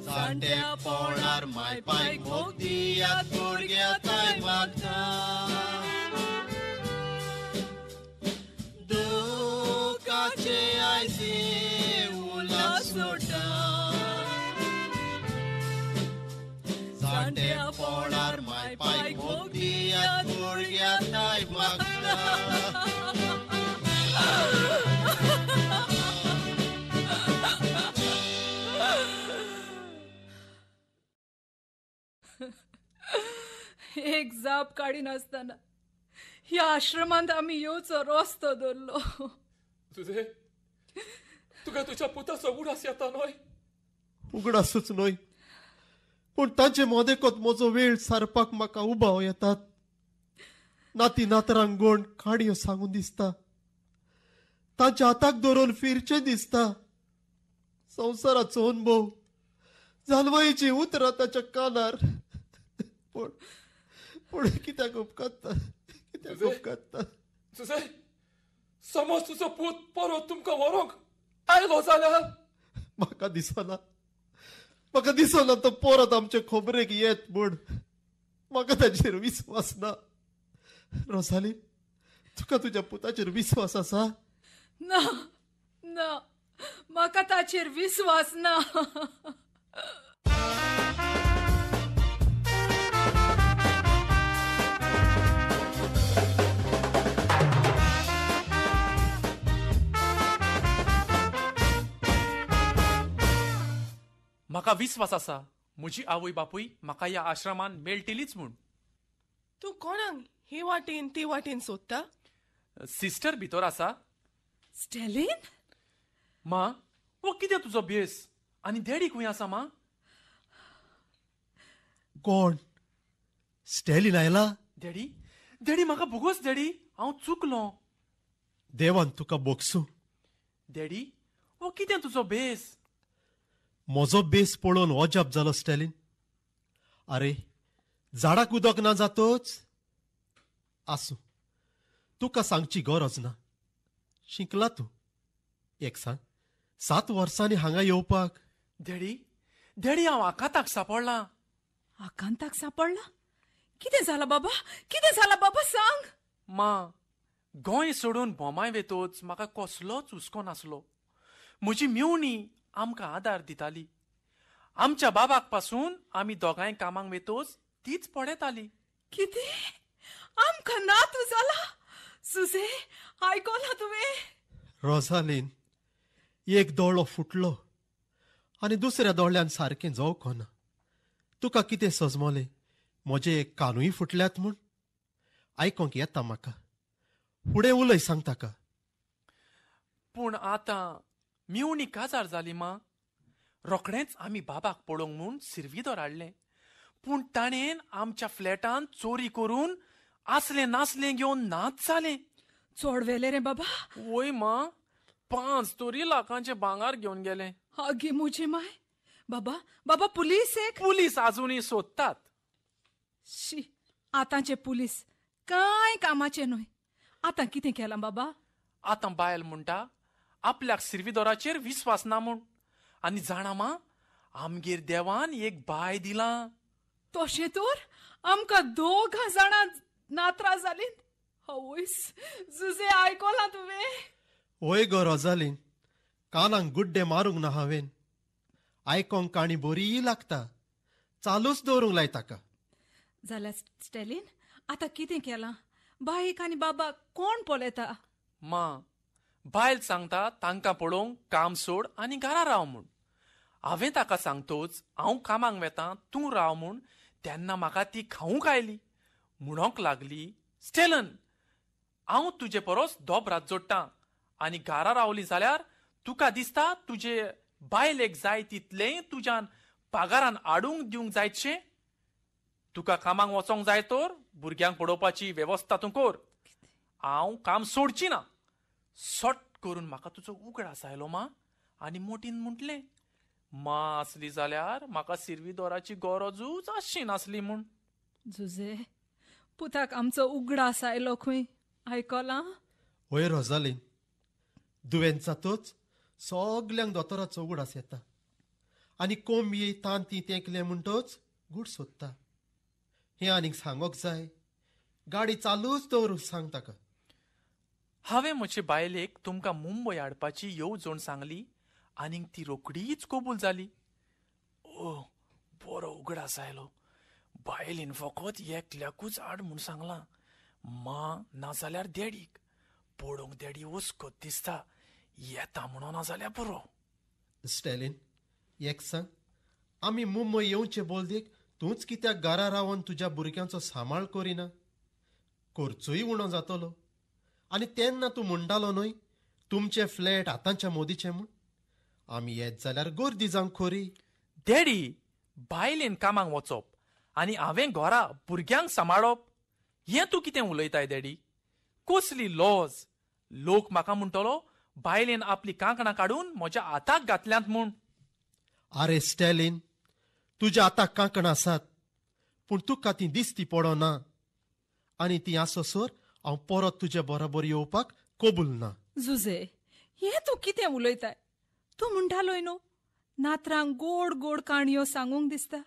I: जाणटेपणार माय पायक मोग दियात भुरग्या ताय मागता, दुखाचे आयसी उलास सोडटा, जाणटेपणार माय पायक मोग दियात भुरग्या ताय मागता.
A: एक जाप काडिनासतना ह्या आश्रमांत आमी येवचो रस्तो धरलो.
D: तुजे तुका तुज्या पुताचो उगडास येता न्हय?
C: उगडासूच न्हय, पूण तांचे मदेकत म्हजो वेळ सारपाक म्हाका उबाव येतात. नाती नातरांक गोण काडयो सांगून दिसता, तांच्या हाताक धरून फिरचें दिसता. संवसाराचो अनुभव, जाणवायेची उतरां ताच्या कानार, पूण पूण कित्याक उपकारता, कित्याक उपकारता?
D: तुजे समज तुजो पूत परत तुमकां व्हरूंक आयलो जाल्यार?
C: म्हाका दिसना, म्हाका दिसना तो परत आमचे खबरेक येत म्हूण. म्हाका ताचेर विस्वास ना. रोजाली, तुका तुज्या पुताचेर विस्वास आसा?
A: ना ना, म्हाका ताचेर विस्वास ना.
B: म्हाका विस्वास आसा म्हजी आवय बापूय म्हाका ह्या आश्रमान मेळटलीच म्हूण.
H: तूं कोणाक हे वाटेन ते वाटेन सोदता?
B: सिस्टर भितर आसा.
A: स्टॅलिन?
B: मा, हो कितें तुजो भेस? आनी डॅडी खंय आसा मा?
C: कोण स्टॅलिन आयला?
B: डॅडी, डॅडी म्हाका भोगोस डॅडी, हांव चुकलो.
C: देवान तुका बोगसूं.
B: डॅडी, हो कितें तुजो बेस?
C: म्हजो बेस पळोवन अजाप जालो स्टॅलिन. आरे, झाडाक उदक ना जातोच. आसूं, तुका सांगची गरज ना, शिकला तूं. एक सांग, 7 वर्सांनी हांगा येवपाक?
B: डॅडी, डॅडी हांव आकांताक सापडला.
A: आकांताक सापडला? कितें जाला बाबा, कितें जाला बाबा सांग.
B: मां, गोंय सोडून बोमाय वेतोच म्हाका कसलोच हुस्को नासलो. म्हजी मेवणी आमकां आदार दिताली. आमच्या बाबाक पासून आमी दोगांय कामाक वेतोच तीच पळयताली.
A: कितें? आमकां नातू जाला? सुजे, आयकलां तुवें?
C: रोजालीन, एक दोळो फुटलो आनी दुसऱ्या दोळ्यान सारकें जावंक ना. तुका कितें सजमलें, म्हजे एक कानूय फुटल्यात म्हूण? आयकोंक येता म्हाका. फुडें उलय सांग ताका.
B: पूण आतां मेवणी काजार जाली मां. रोखडेंच आमी बाबाक पळोवंक म्हूण सिर्विदोर हाडलें. पूण ताणें आमच्या फ्लॅटान चोरी करून आसलें नासलें घेवन नाच जालें.
A: चोड वेलें रे बाबा.
B: वय मां, 5 तरी लाखांचें भांगर घेवन गेलें.
A: आगे म्हजी माय. बाबा, बाबा पुलीस एक.
B: पुलीस आजुनूय सोदतात.
A: शी, आतांचे पुलीस कांय कामाचे न्हय. आतां कितें केलां बाबा?
B: आतां बायल म्हणटा आपल्याक सिर्विदोराचेर विस्वास ना म्हूण. आनी जाणा मां, आमगेर देवान एक बाय दिलां.
A: तशें तर आमकां 2 जाणां नातरां जालीं. हवयस जुजे, आयकलां तुवें?
C: वय गो रोजालीन, कानाक गुड्डे मारूंक ना हांवें. आयकोंक काणी बरी लागता, चालूच दवरूंक लाय ताका.
A: जाल्यार स्टॅलिन, आतां कितें केलां? बाईक आनी बाबाक कोण पळयता?
B: मां, बायल सांगता तांकां पळोवंक काम सोड आनी घरा राव म्हूण. हांवें ताका सांगतोच हांव कामाक वेतां, तूं राव म्हूण. तेन्ना म्हाका ती खावंक आयली. म्हणोंक लागली, स्टॅलन, हांव तुजे परस दोबरात जोडटां आनी घरा रावली जाल्यार तुका दिसता तुजे बायलेक जाय तितलेंय तुज्यान पागारान हाडूंक दिवंक जायतशें? तुका कामाक वचोंक जाय तर भुरग्यांक पळोवपाची वेवस्था तूं कर. हांव काम सोडची ना. सट करून म्हाका तुजो उगडास आयलो मां, आनी मोटीन म्हटलें, मां आसली जाल्यार म्हाका सिर्विदोराची गरजूच आसची नासली म्हूण.
A: जुजे, पुताक आमचो उगडास आयलो खंय, आयकलां?
C: वय रोजालीन, दुयेंत जातोच सगल्यांक दोतोराचो उगडास येता आनी कोंबये तांती तेंकलें म्हणटोच गूट सोदता. हें आनीक सांगोंक जाय? गाडी चालूच दवरूंक सांग ताका.
B: हांवें म्हजे बायलेक तुमकां मुंबय हाडपाची येवजण सांगली आनीक ती रोखडीच कबूल जाली. ओ, बरो उगडास आयलो. बायलेन फकत एकल्याकूच हाड म्हूण सांगलां, मां नाजाल्यार डॅडीक. पळोवंक डॅडी वस्कत दिसता, येता म्हणून नाजाल्यार पुरो.
C: स्टॅलिन, एक सांग, आमी मुंबय येवचे बोलदेक तूंच कित्याक घरा रावन तुज्या भुरग्यांचो सांबाळ करिना? खर्चूय उणो जातलो. आनी तेन्ना तूं म्हणटालो न्हय तुमचें फ्लॅट आतांच्या मोदीचें म्हूण. आमी येत जाल्यार गर्दी जावंक खरी.
B: डॅडी, बायलेन कामाक वचप आनी हांवें घरा भुरग्यांक सांबाळप हें तूं कितें उलयताय डॅडी? कसली लॉज! लोक म्हाका म्हणटलो बायलेन आपली कांकणां काडून म्हज्या हाताक घातल्यांत म्हूण.
C: आरे स्टॅलिन, तुज्या हाताक कांकणां आसात, पूण तुका ती दिसती पडना. आनी ती आसोसर हांव परत तुजे बरोबर येवपाक कबूल ना.
A: जुजे, हें तूं कितें उलयताय? तूं म्हणटालोय न्हू नातरांक गोड गोड काणयो सांगूंक दिसता,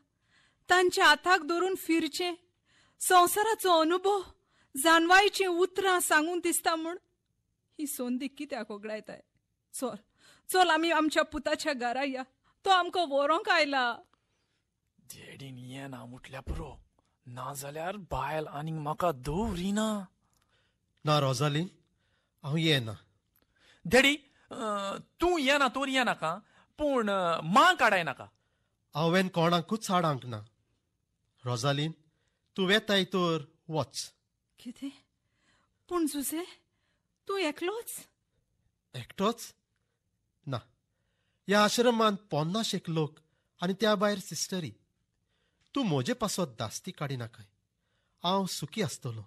A: तांच्या हाताक धरून फिरचें, संवसाराचो अनुभव, जानवायचीं उतरां सांगूंक दिसता म्हूण. ही संदी कित्याक होगडायताय? चल चल, आमी आमच्या पुताच्या घरा या, तो आमकां व्हरोंक आयला.
B: डॅडीन येना म्हटल्यार पुरो, नाजाल्यार बायल आनीक म्हाका दवरिना.
C: ना रोजालीन, हांव येना.
B: डॅडी, तूं येना तर येनाका, पूण मां काडाय नाका.
C: हांवें कोणाकूच हाडांक ना. रोजालीन, तूं वेताय तर वच.
A: कितें? पूण जुजे, तूं एकलोच?
C: एकटोच ना. ह्या आश्रमांत 50 लोक आनी त्या भायर सिस्टरी. तूं म्हजे पासत दास्ती काडिनाकाय. हांव सुखी आसतलो.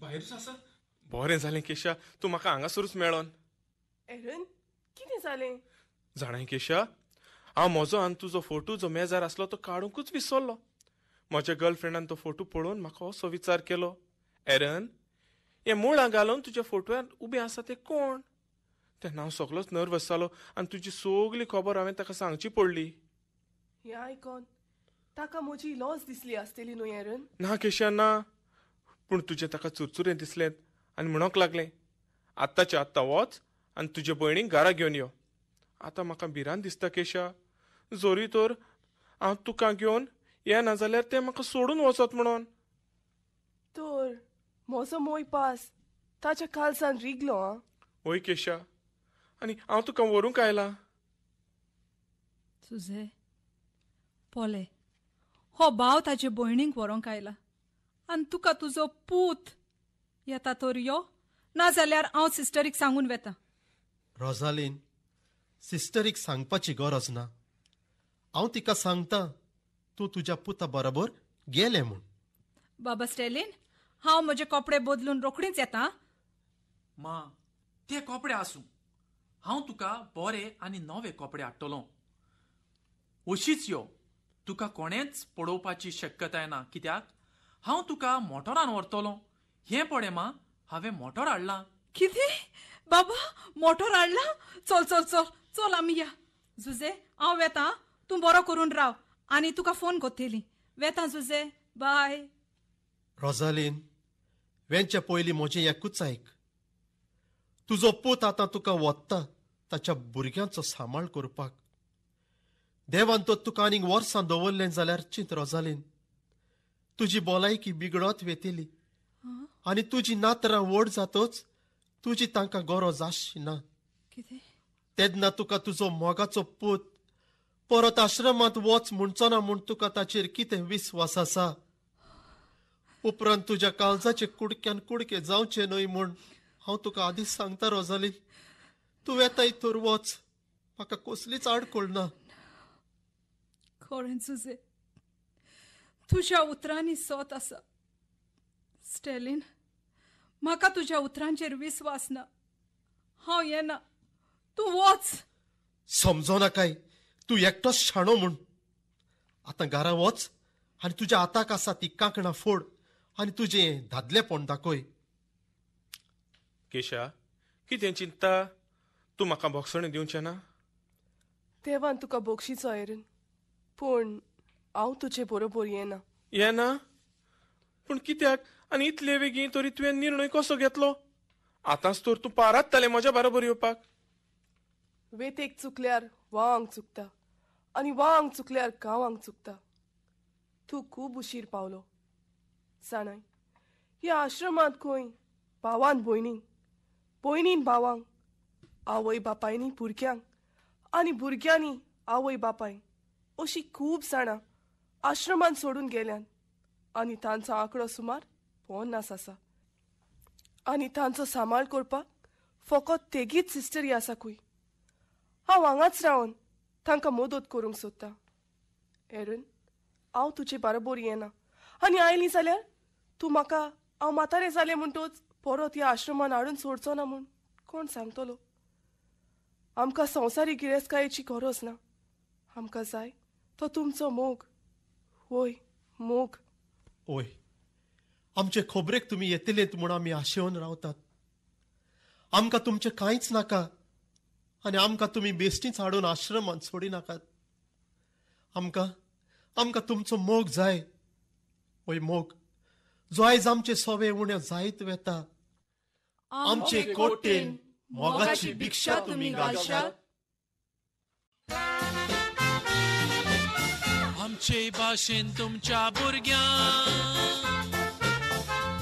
G: भायरूच आसा. बरें जालें केशा, तूं म्हाका हांगासरूच मेळोन.
H: एरन, कितें जालें?
G: जाणाय केशा, हांव म्हजो आनी तुजो फोटो जो मेजार आसलो तो काडूंकूच विसरलो. म्हज्या गर्लफ्रेंडान तो फोटो पळोवन म्हाका असो विचार केलो, एरन हे मुळां घालून तुज्या फोटोन उबें आसा तें कोण? तेन्ना हांव सगलोच नर्वस जालो आनी तुजी सगली खबर हांवें ताका सांगची पडली.
H: हें आयकोन ताका म्हजी लॉस दिसली आसतली न्हय एरन?
G: ना केशा ना, पूण तुजें ताका चुरचुरें दिसलें आनी म्हणूंक लागलें, आत्ताचे आत्तां वच आनी तुजे भयणीक घरा घेवन यो. आतां म्हाका भिरांत दिसता केशा, जोरी तर हांव तुका घेवन येना जाल्यार तें म्हाका सोडून वचत म्हणून.
H: तर म्हजो मोयपास ताच्या कालसान रिगलो. आं
G: वय केशा, आनी हांव तुका व्हरूंक आयलां.
A: सुजे पोले, हो भाव ताजे भयणीक व्हरूंक आयला आनी तुका तुजो पूत येता तर यो, ना जाल्यार हांव सिस्टरीक सांगून वेता.
C: रोजालीन, सिस्टरीक सांगपाची गरज ना. हांव तिका सांगता तूं तुज्या पुता बरोबर गेलें म्हूण.
A: बाबा स्टॅलिन, हांव म्हजे कपडे बदलून रोखडीच येता.
B: मा, ते कपडे आसूं, हांव तुका बरे आनी नवे कपडे हाडटलो. अशीच यो, तुका कोणेंच पळोवपाची शक्यताय ना, कित्याक हांव तुका मोटरान व्हरतलो. हें पळय मा, हांवें मोटर हाडलां.
A: कितें बाबा, मोटर हाडलां? चल चल चल चल आमी या. जुजे, हांव वेता, तूं बरो करून राव आनी तुका फोन कोत्तेली. वेता जुजे, बाय.
C: रोजालीन, वेंचे पयलीं म्हजें एकूच आयक. तुजो पूत आतां तुका वत्ता ताच्या भुरग्यांचो सांबाळ करपाक. देवान तो तुका आनीक वर्सां दवरलें जाल्यार चिंत रोजालीन, तुजी भलायकी बिगडत वेतली आनी तुजी नातरां व्हड जातच तुजी तांकां गरज आसची ना. तेन्ना तुका तुजो मोगाचो पूत परत आश्रमांत वच म्हणचो ना म्हूण तुका ताचेर कितें विस्वास आसा? उपरांत तुज्या काळजाचे कुडक्यान कुडके जावचे न्हय म्हूण हांव तुका आदींच सांगता रोजालीन, तूं वेताय तर वच, म्हाका कसलीच आडखळ ना.
A: खरें जुजे, तुज्या उतरांनी सत आसा. स्टॅलिन, म्हाका तुज्या उतरांचेर विस्वास ना. हांव येना, तूं वच.
C: समजो नाकाय तूं एकटोच शाणो म्हूण. आतां घरा वच आनी तुज्या हाताक आसा ती कांकणां फोड आनी तुजें दादलेपण दाखय.
G: केशा, कितें चिंता? तूं म्हाका भोगसणें दिवचें ना?
H: देवान तुका बोगशीचो एरन, पूण हांव तुजे बरोबर येना.
G: येना? पूण कित्याक आनी इतले वेगीं तरी तुवें निर्णय कसो घेतलो? आतांच तर तूं पारात्तालें म्हज्या बरोबर येवपाक.
H: वेतेक चुकल्यार वांग चुकता आनी वांग चुकल्यार गांवांक चुकता. तूं खूब उशीर पावलो. जाणाय, ह्या आश्रमांत खंय भावान भयणींक, भयणीन भावांक, आवय बापायनी भुरग्यांक आनी भुरग्यांनी आवय बापायक अशी खूब जाणां आश्रमांत सोडून गेल्यान आनी तांचो आंकडो सुमार 50 आसा. आनी तांचो सांबाळ करपाक फकत तेगीच सिस्टरी आसा खंय. हांव हांगाच रावन तांकां मदत करूंक सोदतां. एरन, हांव तुजे बरोबर येना आनी आयली जाल्यार तूं म्हाका हांव म्हातारें जालें म्हणटच परत ह्या आश्रमान हाडून सोडचो ना म्हूण कोण सांगतलो? आमकां संवसारी गिरेस्तकायेची गरज ना. आमकां जाय तो तुमचो मोग. वय मोग.
C: ओय, आमचे खबरेक तुमी येतलेत म्हूण आमी आशेवन रावतात. आमकां तुमचें कांयच नाका आनी आमकां तुमी बेश्टीच हाडून आश्रमांत सोडी नाकात. आमकां आमकां तुमचो मोग जाय. वय मोग जो आयज आमचे सोवे उणे जायत वेता. आमचे कोटेन
I: मोगाची भिक्षा तुमी घालशात?
B: आमचे भाशेन तुमच्या भुरग्यांक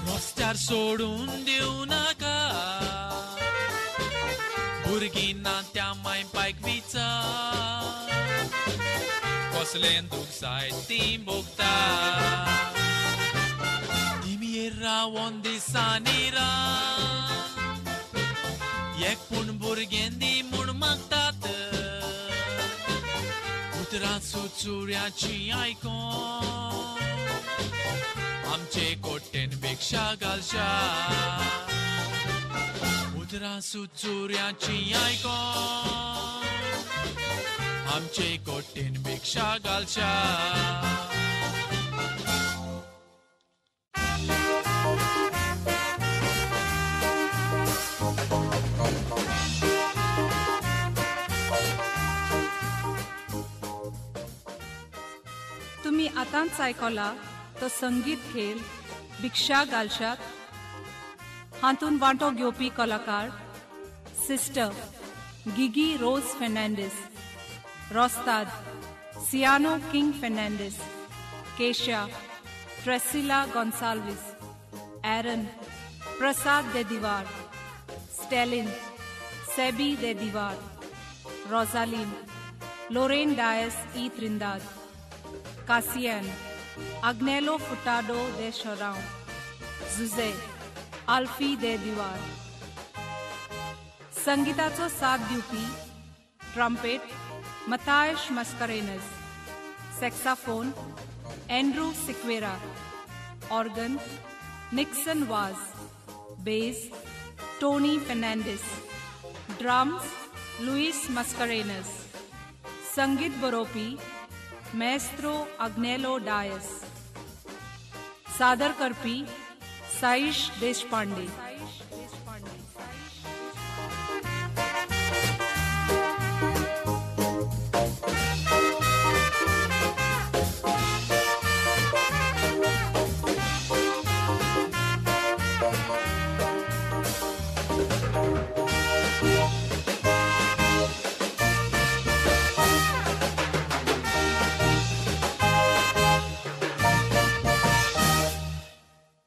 B: रस्त्यार सोडून दिवं नाका. भुरगीं ना त्या माय पायक विचार, कसलें दूख जायत तीं भोगता. दिमयेर रावोन दिसांनी रात एक पूण भुरगें दी म्हूण मागतात. उतरां सुचुऱ्याची आयकोन आमचे कोटेन भिक्षा घालशात. उतरां सुचुऱ्याची आयकोन आमचे कोटेन भिक्षा घालशात.
A: तुमी आतांच आयकला तो संगीत खेळ भिक्षा घालशात. हातूंत वांटो घेवपी कलाकार सिस्टर गिगी रोज फेर्नांडीस, रोस्ताद सियानो किंग फेर्नांडीस, केशा ट्रेसिला गोन्साल्वीस, एरन प्रसाद दे दिवार, स्टॅलिन सेबी दे दिवार, रोजालीन लोरेन डायस ई त्रिंदाद, कासियन आग्नेलो फुटाडो दे शोरांव, जुजे आल्फी दे दिवार. संगीताचो साथ दिवपी trumpet Mathias Mascarenhas, saxophone Andrew Sequeira, organ Nixon Vaz, bass Tony Fernandes, drums Luis Mascarenhas. संगीत बरोवपी मेस्त्रो आग्नेलो डायस. सादर करपी साईश देशपांडे.